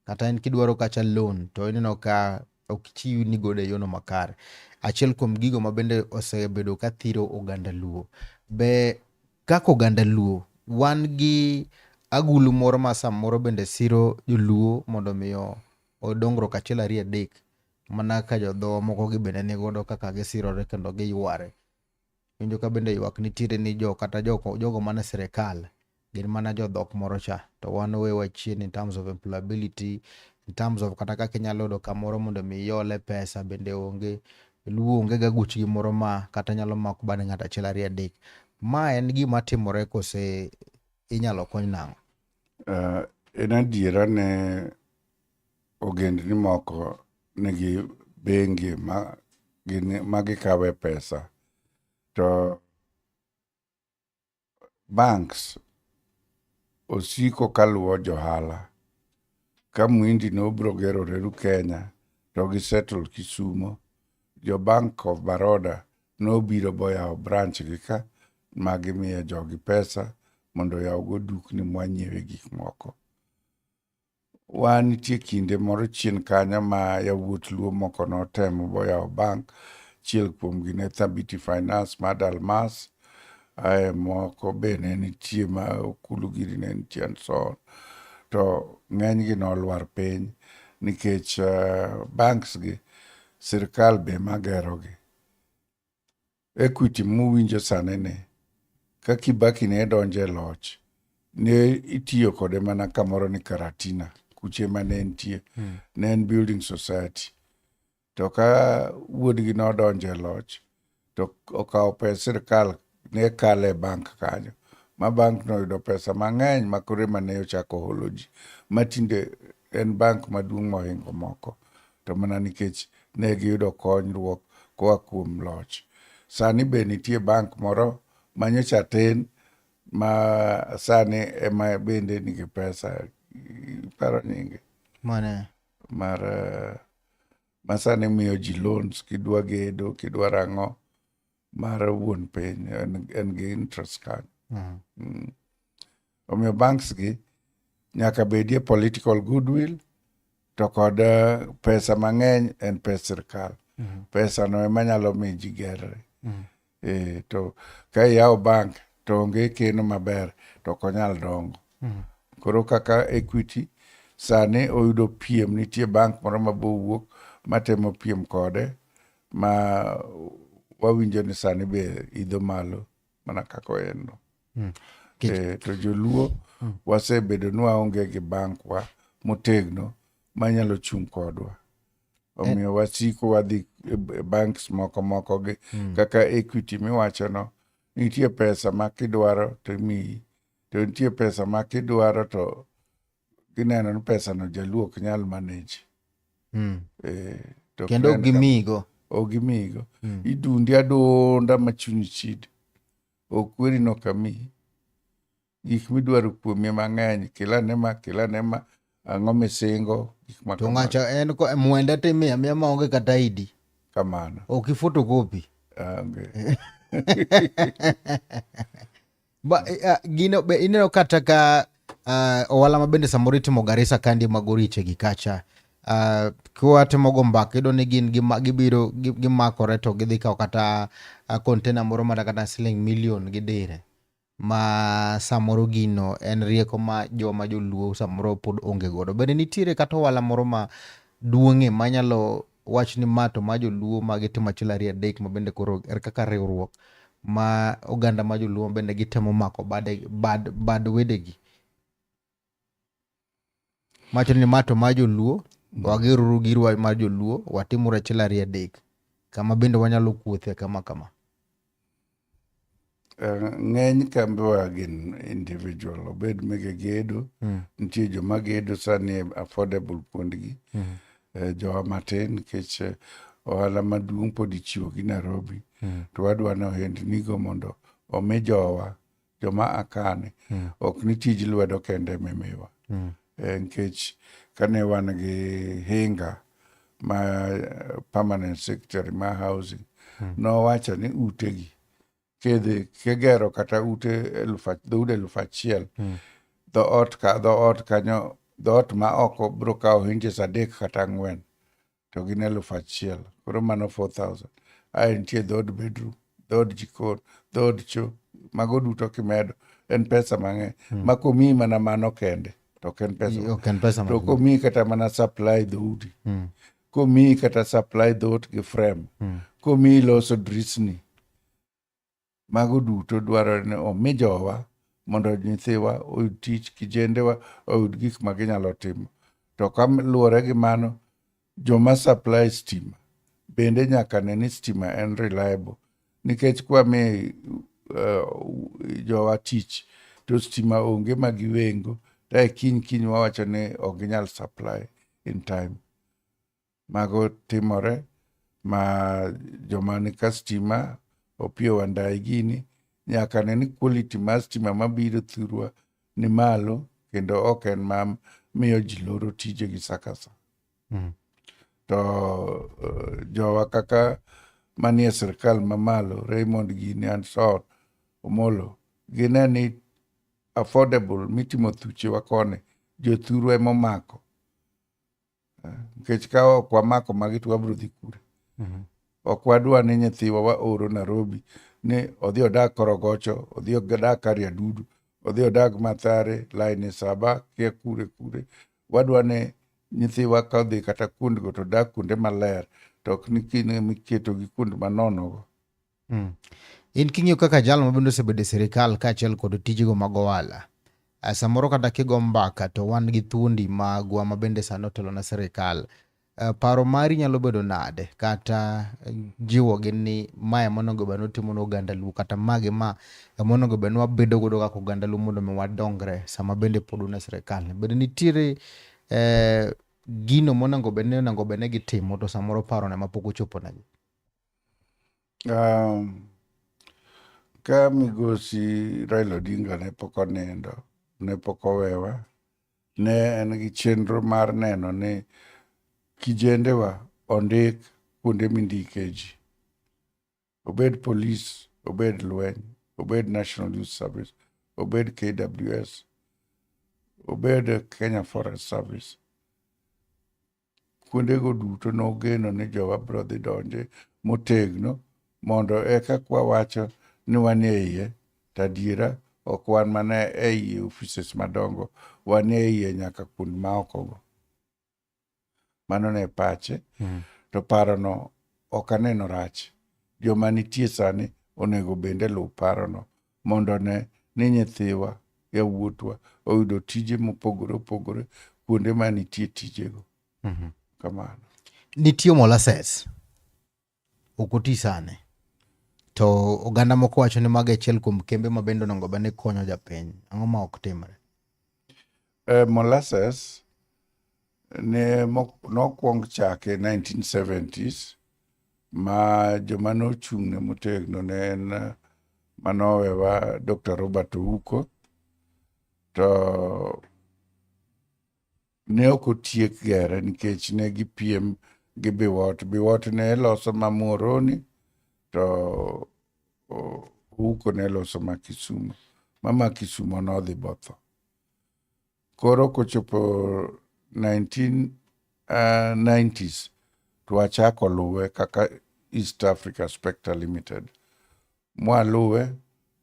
Kata en kidwaro kacha loan to ineno ka ok chiwni godo e yono makare. Achiel kuom gigo ma bende osebedo ka thiro oganda Luo. Be kaka oganda Luo wan gi agulu moro ma samoro bende siro joluo mondo mi dongruok achiel ariyo adek mana ka jodhowa moko gi bende nigodo kaka gisirore kendo giyware. Winjo ka bende ywak nitiere ni jo kata jogo mane sirikal gin mana jodhok moro cha to wan owewa chien in terms of employability, in terms of kata kaka inyalo yudo kamoro mondo mi iole pesa bende onge. Luo onge ga guchgi moro ma kata nyalo mako bad ng'ato achiel ariyo adek. Ma en gima timore kose inyalo kony nang'o? En adiera ne ogendni moko nigi bengi ma gikawe pesa to banks osiko kaluwo johala. Ka Muhindi nobiro gero reru Kenya to gi settle Kisumo, jo Bank of Baroda nobiro boyawo branch gi ka ma gimiyo jogi pesa mondo oyaw go dukni mwanyiewe gik moko. Wan nitie kinde moro chien kanyo ma yawuot Luo moko notemo boyawo bank, achiel kuomgi ne Thabiti Finance mar Dalmas, ae moko be ne nitie ma Okulu giri ne nitie and so on. To ng'enygi nolwar piny nikech banks gi sirkal be ema gerogi. Equity muwinjo sani ni, ka Kibaki ne donjo e loch, ne itiyo kode mana kamoro ni Karatina, kuche ma ne entie. Ne en building society. To ka wuodgi nodonjo e loch, to okawo pes sirkal ne kalo e bank kanyo. Ma bank noyudo pesa mang'eny ma koro ema ne ochako holo ji. Ma tinde en bank maduong' mohingo moko to mana nikech ne giyudo konyruok koa kuom loch. Sani be nitie bank moro ma nyocha tin ma sani ema bende nigi pesa, iparo nyinge? Mane? Mar ma sani miyo ji loans kidwa gedo, kidwa rang'o mar wuon piny en gi interest kanyo. Omiyo banks gi nyaka bedie political goodwill to kod pesa mang'eny en pes sirkal. Pesa no ema nyalo miyo ji gerre. To ka iyawo bank to onge keno maber to ok onyal dongo. Koro kaka Equity sani oyudo piem, nitie bank moro ma bowuok matemo piem kode ma wawinjo ni sani be idho malo mana kaka en no. To joluo wasebedo ni waonge gi bankwa motegno manyalo chung' kodwa. Omiyo wasiko wadhi e banks moko moko gi kaka Equity miwacho no, nitie pesa ma kidwaro to imiyi, to nitie pesa ma kidwaro to gineno ni pesa no jaluo ok nyal manage. To Kendo ok gimiyigo. Ok gimiyigo. Idundi adunda ma chunyi chid. Ok kweri ni ok amiyi. Gik midwaro kuomi mang'eny, kel ane ma, kel ane ma, ang'o misingo, gik ma To ng'acha en ko mwenda timiyo amiya maonge kata ID. Kamano. Ok i photocopy. Onge. Ba, gino be ineno kata ka ohala ma bende samoro itimo Garissa kandi mag Oriche gi kacha. Kwatemo go mbaka iyudo ni gin gibiro gimakore to gidhi kawo kata container moro mata kata siling million gidire. Ma samoro gino en rieko ma joma joluo samoro pod onge godo. Bende nitiere kata ohala moro ma duong'e manyalo wach ni ma to ma joluo ma gitimo achiel ariyo adek ma bende koro er kaka riwruok ma oganda ma joluo bende gitemo mako bade, bad, bad wedegi. Macho ni ma to ma joluo, wageruru girwa mar joluo, watimuru achiel ariyo adek. Kama bende wanyalo kuothe kama kama. Ng'eny kambewa gin individual, obed mege gedo, nitie joma gedo sani e affordable kuondgi, jowa matin nikech ohala maduong' pod ichiwo gi Nairobi, to wadwa ni ohendnigo mondo omi jowa, joma akane, ok ni tij lwedo kende mimiwa. Nikech kane wan gi Hinga ma permanent secretary ma housing, nowacho ni utegi kedhi kigero kata ute dhoudi 1000, dhoot ka dhoot kanyo, dhoot ma oko biro kawo hinges 3 kata 4, to gin 1000, koro mano 4000. Ae nitie dhood bedroom, dhood jikon, dhood cho, mago duto kimedo en pesa mang'eny. Ma komiyi mana mano kende to ok en pesa. Ok en pesa To komiyi kata mana supply dhoudi, komiyi kata supply dhoot gi frame, komiyi loso drisni, mago duto dwarore ni omi jowa mondo nyithiwa oyud tich, kijendewa oyud gik ma ginyalo timo. To kaluwore gi mano, joma supply stima bende nyaka ne ni stima en reliable, nikech kwami jowa tich to stima onge ma giwengo, to e kiny kiny wawacho ni ok ginyal supply in time. Mago timore ma joma ni ka stima Opiyo Wandayi gini nyaka ne ni quality mar stima mabiro thurwa ni malo kendo ok en ma miyo ji loro tijegi sa ka sa. To jowa kaka manie sirkal mamalo, Raymond gini and so on, Omolo, gine ni affordable mitimo thuchewa koni, jothurwa emomako. Nikech ka ok wamako magi to wabiro dhi kure? Ok wadwa ni nyithiwa waoro Nairobi ni odhi odag Korogocho, odhi odag Kariadudu, odhi odag Mathare, Laini Saba, kia kure kure. Wadwa ni nyithiwa ka odhi kata kuondgo to dak kuonde maler, to ok ni kine miketogi kuond manonogo. In king'iyo kaka jal ma bende osebedo e sirikal kaachiel kod tijego mag ohala, samoro kata kigo mbaka to wan gi thuondi magwa ma bende sani otelo ne sirikal. Paro mari nyalo bedo nade kata jiwogi ni mae monego bed ni utimo ne oganda Luo kata ma gi ma monego bed ni wabedo godo kaka oganda Luo mondo mi wadongre sama bende pod un e sirikal. Bende nitiere Gino monego bed ni onego bed ni gitimo to samoro parono ema pok ochopo negi. Ka migosi Raila Odinga ne pok onindo, ne pok owewa, ne en gi chenro mar neno ni kijendewa ondik kuonde mindike ji. Obed polis, obed lweny, obed National Youth Service, obed KWS, obed Kenya Forest Service. Kuondego duto nogeno ni jowa biro dhi donje motegno mondo eka kwawacho ni wan e iye to adiera ok wan mana e iye offices madongo, wan e iye nyaka kuond maokogo. Mano ne pache. To parono ok aneno rach. Joma nitie sani onego bende luw parono mondo ne ni nyithiwa, yawuotwa oyudo tije mopogore opogore kuonde ma nitie tijego. Kamano. Nitie molasses ok oti sani to oganda moko wacho ni mago e achiel kuom kembe ma bende onego bed ni konyo japiny. Ang'o ma ok timre? Molasses ne nokwong chake 1970s ma joma nochung'ne motegno ne en manowewa Dr. Robert Ouko to ne ok otiek gere nikech ne gipiem gi Biwott. Biwott ne loso ma Muhoroni to Ouko ne loso ma Kisumu. Ma ma Kisumo nodhi botho. Koro kochopo 1990s to wachako luwe kaka East Africa Spectre Limited. Mwaluwe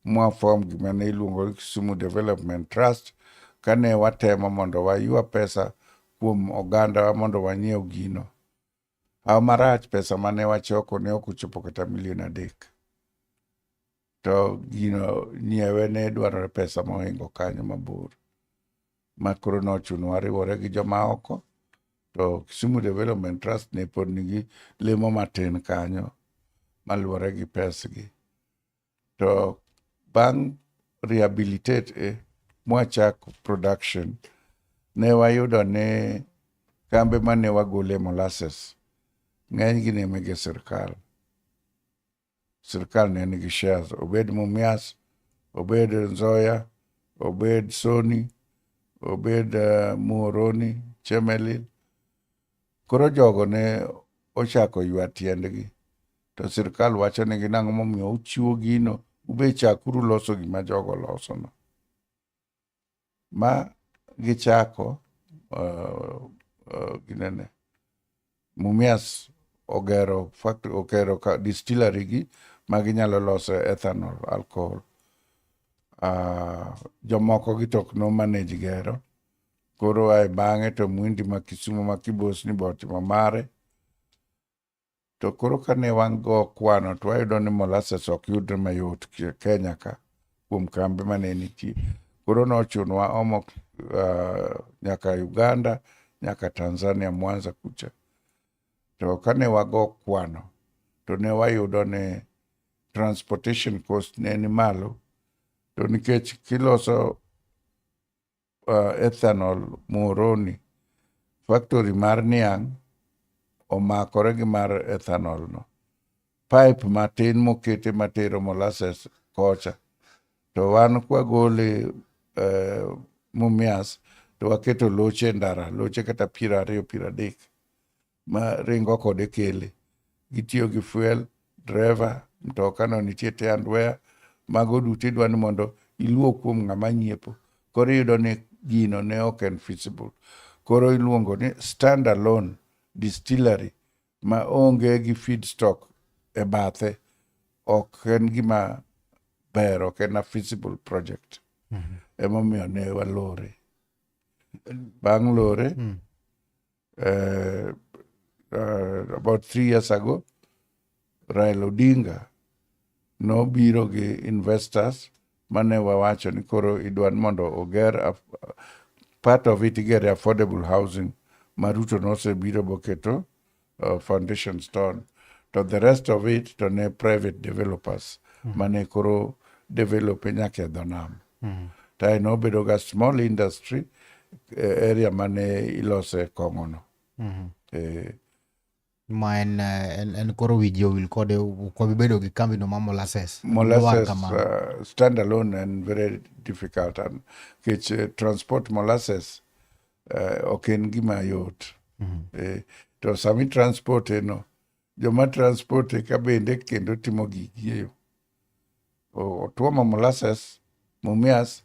mwa form gima ne iluongo ni Kisumu Development Trust kane watemo mondo waywa pesa kuom oganda mondo wanyiew gino. Haw marach pesa mane wachoko ne ok ochopo kata milion 3. To gino nyiewe ne dwarore pesa mohingo kanyo mabor. Ma koro nochuno wariwore gi joma oko to Kisumu Development Trust ne pod nigi lemo matin kanyo maluwore gi pesgi. To bang' rehabilitate e mwachako production ne wayudo ni kambe mane wagole molasses ng'enygi ne mege sirkal. Sirkal ne nigi shares, obed Mumias, obed Nzoia, obed Sony, obed Muhoroni, Chemelil. Koro jogo ne ochako ywa tiendgi to sirkal wacho negi nang'o momiyo uchiwo gino ube chakuru loso gima jogo losono. Ma gichako ginene Mumias ogero factory ogero distillery gi ma ginyalo loso ethanol alcohol. Jomoko gi to ok no manage gero. Koro ae bang'e to Muhindi ma Kisumu ma Kibos ni be otimo mare. To koro kane wan go kwano to wayudo ni molasses ok yudre mayot Kenya ka kuom kambe mane nitie. Koro nochunowa omo nyaka Uganda, nyaka Tanzania, Mwanza kucha. To kane wago kwano to ne wayudo ni transportation cost ne ni malo to nikech kiloso ethanol Muhoroni, factory mar niang' omakore gi mar ethanol no. Pipe matin mokete matero molasses kocha. To wan kwagole Mumias to waketo loche e ndara, loche kata 20 30 ma ringo kode kele. Gitiyo gi fuel, driver, mtoka no nitie tear and wear, mago duto idwa ni mondo iluo kuom ng'ama nyiepo. Koro iyudo ni gino ne ok en feasible. Koro iluongo ni stand alone distillery ma onge gi feedstock e bathe ok en gima ber, ok en a feasible project. Emomiyo ne walore. Bang' lore, about 3 years ago, Raila Odinga nobiro gi investors mane wawacho ni koro idwa ni mondo oger part of it igere affordable housing ma Ruto nosebiro boketo foundation stone to the rest of it to ne private developers mane koro develop nyaka e dho nam. To nobedo ga small industry. area mane ilose kong'ono. Ma en koro wi ji owil kode, ok wabi bedo gi kambi no ma molasses. Lwar Molasses kamano. Standalone and very difficult and nikech transport molasses ok en gima yot. To sami transport no, joma transport ka bende kendo timo gigi e yo. Otuomo molasses Mumias,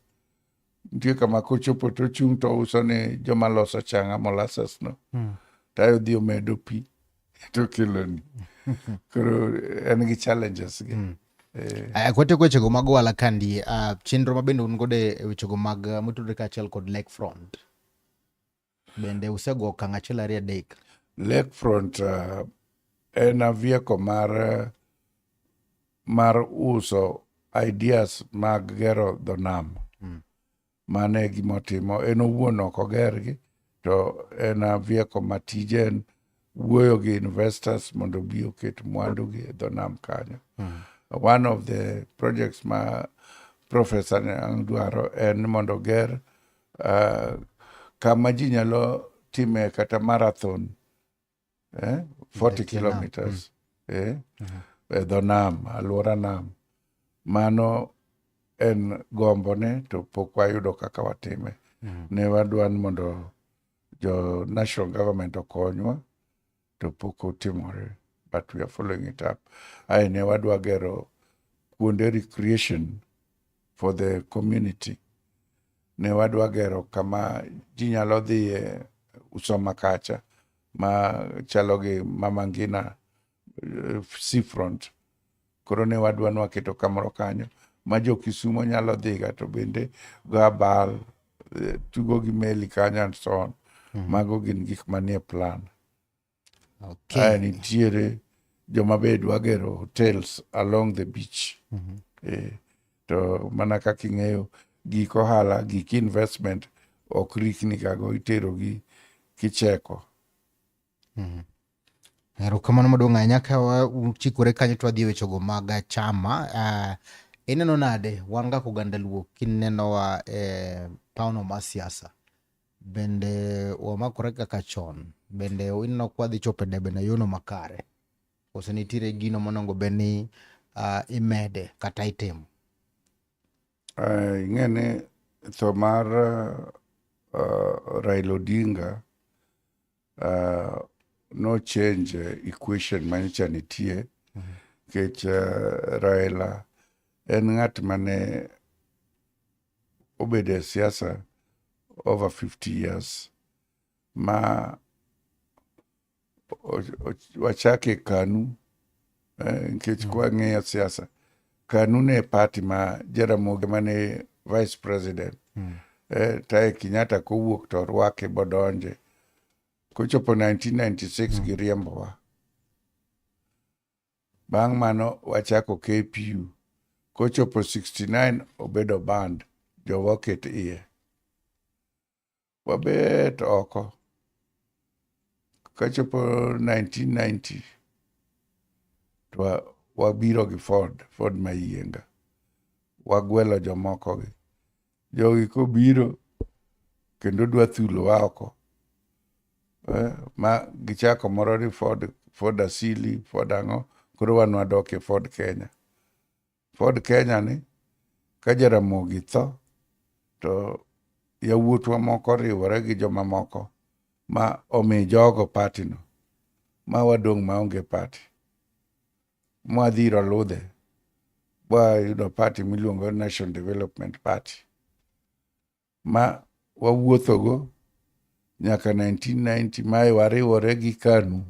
nitie kama kochopo to ochung' to ouso ne joma loso chang'a molasses no. Tayo odhi omedo pi to keloni. Koro en gi challenges gi. Aya, kwatieko wechego mag ohala kandi, chenro ma bende un godo e wechego mag motudore kaachiel kod Lakefront. Bende usego okang' achiel ariyo adek. Lakefront en a vehicle mar uso ideas mag gero dho nam. Mano e gima otimo. En owuon ok ogergi, to en a vehicle ma tije en wuoyo gi investors mondo obi oket mwandu gi e dho nam kanyo. One of the projects ma Professor Nyang' dwaro en ni mondo oger kama ji nyalo time kata marathon, 40 E tie nam. kilometers e dho nam, alwora nam. Mano en gombone to pok wayudo kaka watime. Ne wadwa ni mondo jo national government okonywa to pok otimore, but we are following it up. Ae ne wadwa gero kuonde recreation for the community. Ne wadwa gero kama ji nyalo dhiye Usoma kacha ma chalo gi Mama Ngina seafront. Koro ne wadwa ni waketo kamoro kanyo ma jo Kisumo nyalo dhiga to bende go abal, tugo gi meli kanyo and so on. Mago gin gik manie plan. Ae nitiere joma be dwa gero hotels along the beach. To mana kaka ing'eyo, gik ohala, gik investment ok rikni gago, itero gi kicheko. Erokamano maduong' ahinya ka wachikore kanyo to wadhi e wechego mag chama. Ineno nade wan kaka oganda Luo kinenowa e paono mar siasa? Bende wamakore kaka chon? Bende ineno ka wadhi chopo e debe no e yono makare? Koso nitiere gino monego bed ni imede kata itimo? Ing'e ni tho mar Raila Odinga no change equation manyocha nitie nikech Raila en ng'at mane obedo e siasa over 50 years ma wachake KANU, nikech kwang'iyo siasa, KANU ne party ma Jaramogi mane vice president, tae Kenyatta kowuok to orwake bodonje. Kochopo 1996 giriembowa. Bang' mano wachako KPU. Kochopo 69 obedo banned, jowa oket iye. Wabet oko. Kachopo 1990 to wabiro gi Ford, Ford Mayienga. Wagwelo jomoko gi. Jogi kobiro kendo dwa thulowa oko. Ma gichako moro ni Ford, Ford Asili, Ford ang'o, koro wan wadok e Ford Kenya. Ford Kenya ni ka Jaramogi tho to yawuotwa moko riwore gi jomamoko ma omi jogo party no ma wadong' maonge party. Mwadhi ir Oludhe wayudo party miluongo ni National Development Party ma wawuothogo nyaka 1990 mae wariwore gi KANU.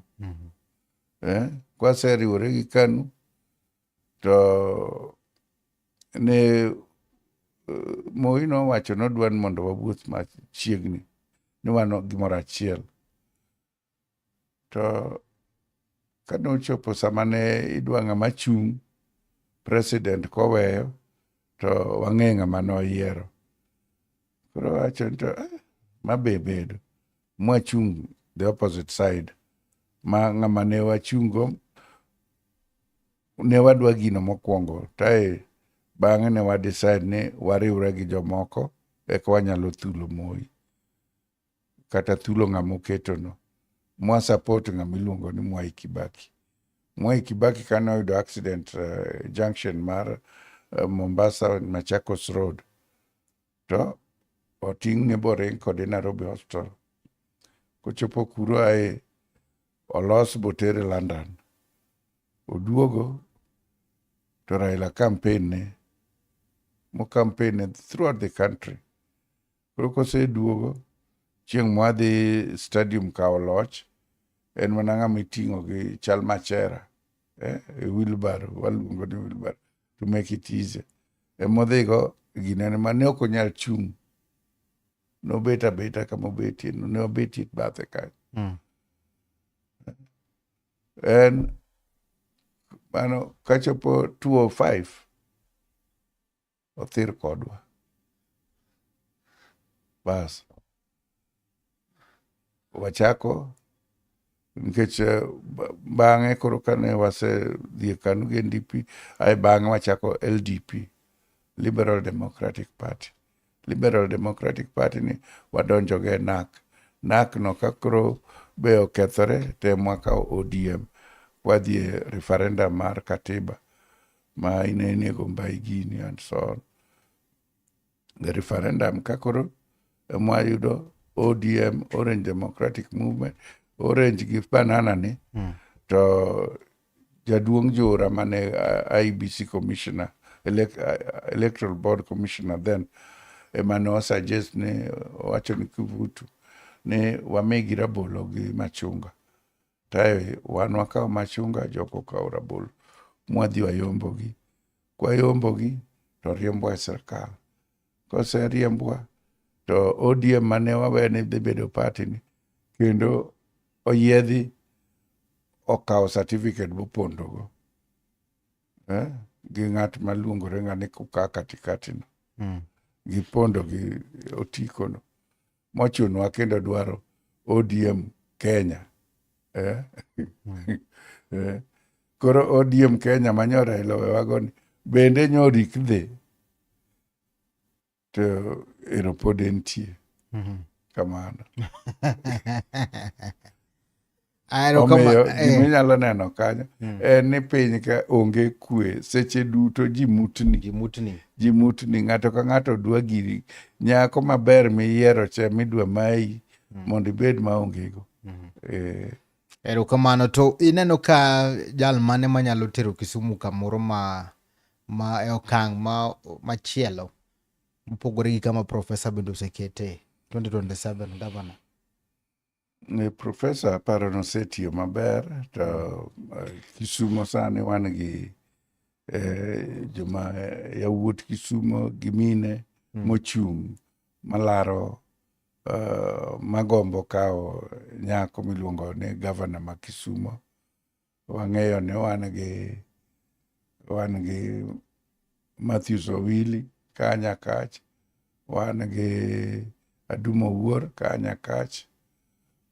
Kwaseriwore gi KANU to ne Moi nowacho nodwa ni mondo wawuoth machiegni ni wan gimoro achiel. To kane ochopo sama ne idwa ng'ama chung' president koweyo to wang'e ng'ama noyiero. Koro wacho ni to ma be bedo. Mwachung' the opposite side ma ng'ama ne wachung' go ne wadwa gino mokwongo tae bang'e ne wa decide ni wariwre gi jomoko eka wanyalo thulo Moi. Kata thulo ng'ama oketono. Mwa support ng'ama iluongo ni Mwai Kibaki. Mwai Kibaki kane oyudo accident junction mar Mombasa Machakos Road to oting'e boring kode Nairobi Hospital. Kochopo kuro ae olos botere London. Oduogo to Raila campaign ne mo campaign ne throughout the country. Koro koseduogo chieng' mwadhi stadium kawo loch en mana ng'ama iting'o gi chal machera e wheelbarrow waluongo ni wheelbarrow to make it easy. Emodhigo ginene ma ne ok onyal chung'. Nobet abeta kama obetie no, ne obetie bathe kanyo. En mano kachopo 205 othir kodwa. Bas. Wachako nikech bang'e koro kane wasedhi e KANU gi NDP, ae bang'e wachako LDP, Liberal Democratic Party. Liberal Democratic Party ni wadonjo go e NARC. NARC no ka koro be okethore to ema wakawo ODM wadhi e referendum mar katiba ma inego Mbai gini and so on. The referendum ka koro ema wayudo ODM, Orange Democratic Movement, Orange gi banana ni to jaduong' Jura mane IEBC commissioner, Electoral Board commissioner then ema ne osuggest ni owacho ni Kivutu ni wamigi rabolo gi machunga. Tae wan wakawo machunga, jogo okawo rabolo. Mwadhi wayombogi. Kwayombogi to riembwa e sirkal. Koseriembwa to ODM mane wawe ni dhi bedo party ni kendo oyiedhi okawo certificate bopondogo gi ng'at maluongore ng'ani kuka katikati no. Gipondo gi otiko no. Mochunowa kendo dwaro ODM Kenya. Koro ODM Kenya manyo Raila owewago ni bende nyorik dhi to ero pod entie. Kamano. Omiyo gima inyalo neno kanyo en ni piny ka onge kwe seche duto ji mutni. Ji mutni. Ji mutni ng'ato ka ng'ato dwa giri nyako maber miyiero cha midwa mayi mondo ibed maonge go. Erokamano. To ineno ka jal mane manyalo tero Kisumu kamoro ma e okang' ma machielo mopogore gi kama profesa bende osekete 2027 gavana? Profesa aparo nosetiyo maber to Kisumo sani wan gi joma yawuot Kisumo gi mine mochung' malaro magombo kawo nyako miluongo ni gavana ma Kisumo. Wang'eyo ni wan gi Matthews Owili ka Nyakach, wan gi Adumo Owuor ka Nyakach,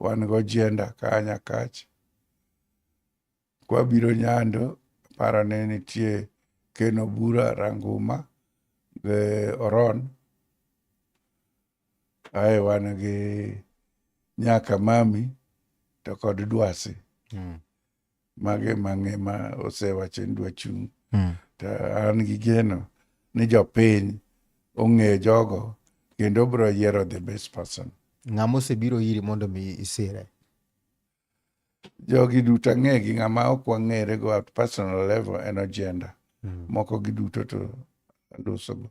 wan gi Ojienda ka Nyakach. Kwabiro Nyando, aparo ni nitie Ken Obura Ranguma gi Oron. Ae wan gi Nyaka Mami to kod Dwasi. Mage mang'e ma osewacho ni dwa chung'. To an gi geno ni jopiny ong'e jogo kendo biro yiero the best person. Ng'ama osebiro iri mondo mi isire? Jogi duto ang'egi, ng'ama ok wang'ere go at personal level en Ojienda. Moko giduto to alosogo.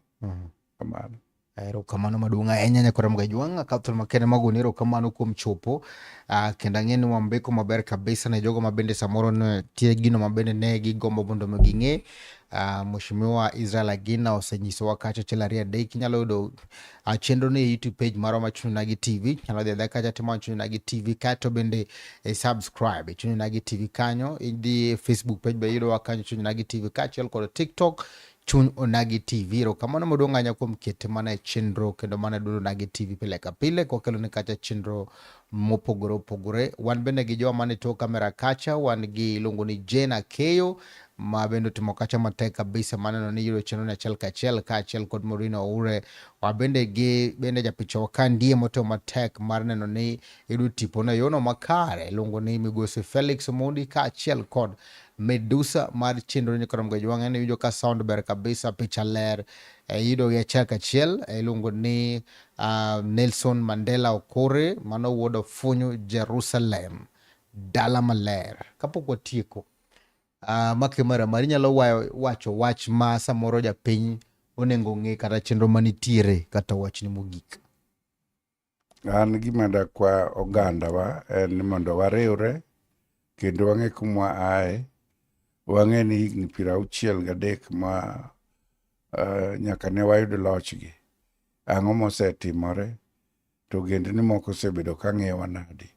Kamano. Erokamano maduong' ahinya nyakora Mgajwang' Catherine Makene Magoni, erokamano kuom chopo. Kendo ang'e ni wambeko maber kabisa ne jogo mabende samoro ne tie gino mabende ne gigombo mondo mi ging'e. Mheshimiwa Israel Agina osenyisowa kacha achiel ariyo adek. Inyalo yudo chenro ni e YouTube page marwa ma Chuny Onagi TV. Inyalo dhi adhiya kacha timo Chuny Onagi TV kaeto bende e subscribe e Chuny Onagi TV kanyo. Idhi e Facebook page be iyudowa kanyo Chuny Onagi TV kaachiel kod TikTok Chuny Onagi TV. Erokamano maduong' ahinya kuom kete mana e chenro kendo mana e duond Onagi TV pile ka pile kwakelo ni kacha chenro mopogore opogore. Wan bende gi jowa mane tok kamera kacha, wan gi iluongo ni Jane Akeyo ma bende otimo kacha matek kabisa maneno ni yudo chenro ni achiel kachiel kaachiel kod Maureen Oure. Wabende gi bende japicha wa ka ndie motimo matek mar neno ni yudo tipone e yono makare iluongo ni Migosi Felix Omondi kaachiel kod Medusa mar chenro ni koro Mgajwang' en iwinjo ka sound ber kabisa, picha ler, iyudo gi achiel kachiel iluongo ni Nelson Mandela Okore mano wuod Ofunyu Jerusalem dala maler. Kapok watieko make mara mari inyalo wacho wach ma samoro japiny onego ng'e kata chenro manitiere kata wachni mogik. An gima dakwa ogandawa en ni mondo wariwre kendo wang'e kuma aye, wang'e ni higni 63 ma nyaka ne wayud lochgi, ang'o mosetimore to ogendni moko osebedo ka ng'iyowa nadi.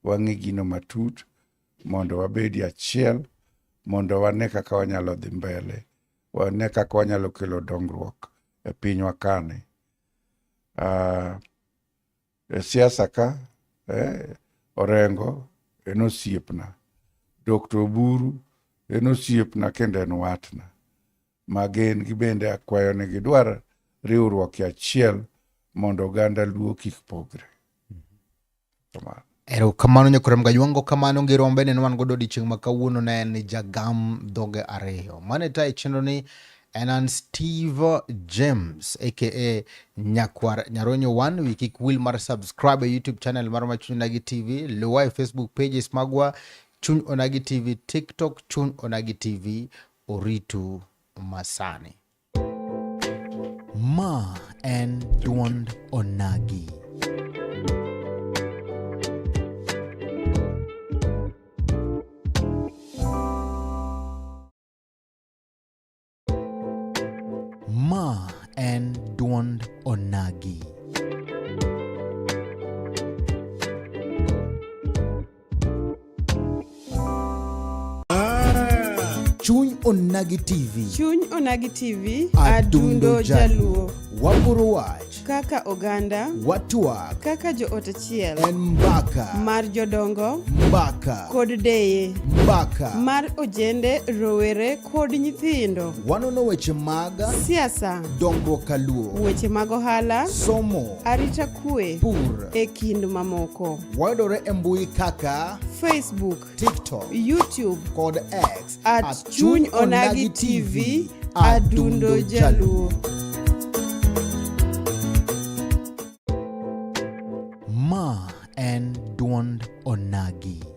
Wang'i gino matut mondo wabedi achiel mondo wane kaka wanyalo dhi mbele, wane kaka wanyalo kelo dongruok e pinywa kani. E siasa ka Orengo en osiepna, Dr. Oburu en osiepna kendo en watna. Ma gin gibende akwayo ni gidwar riwruok e achiel mondo oganda Luo kik pogre. Kamano. Erokamano nyakwar Mgajwango, kamano ngero bende ne wan godo odiochieng' ma kawuono ne en jagam dhoge ariyo. Mane tayo chenro ni en an Steve James aka Nyakwar Nyaronyo 1. Wi kik wil mar subscribe e YouTube channel mar Chuny Onagi TV, luwa e Facebook pages magwa Chuny Onagi TV, TikTok Chuny Onagi TV. Oritu masani. Ma en duond Onagi. Ma en duond Onagi. Chuny Onagi TV. Chuny Onagi TV, Adundo Adundo Jaluo. Waporo wach, Kaka oganda, watwak, kaka joot achiel, en mbaka, mar jodongo mbaka, kod deye, mbaka. mar ojende, rowere kod nyithindo, Wanono weche mag siasa, dongruok kaluo, weche mag ohala, somo, arita kwe, pur. e kind mamoko. Wayudore e mbui kaka Facebook, TikTok, YouTube, kod X at Chuny Onagi TV, Adundo Jaluo. Ma en duond Onagi.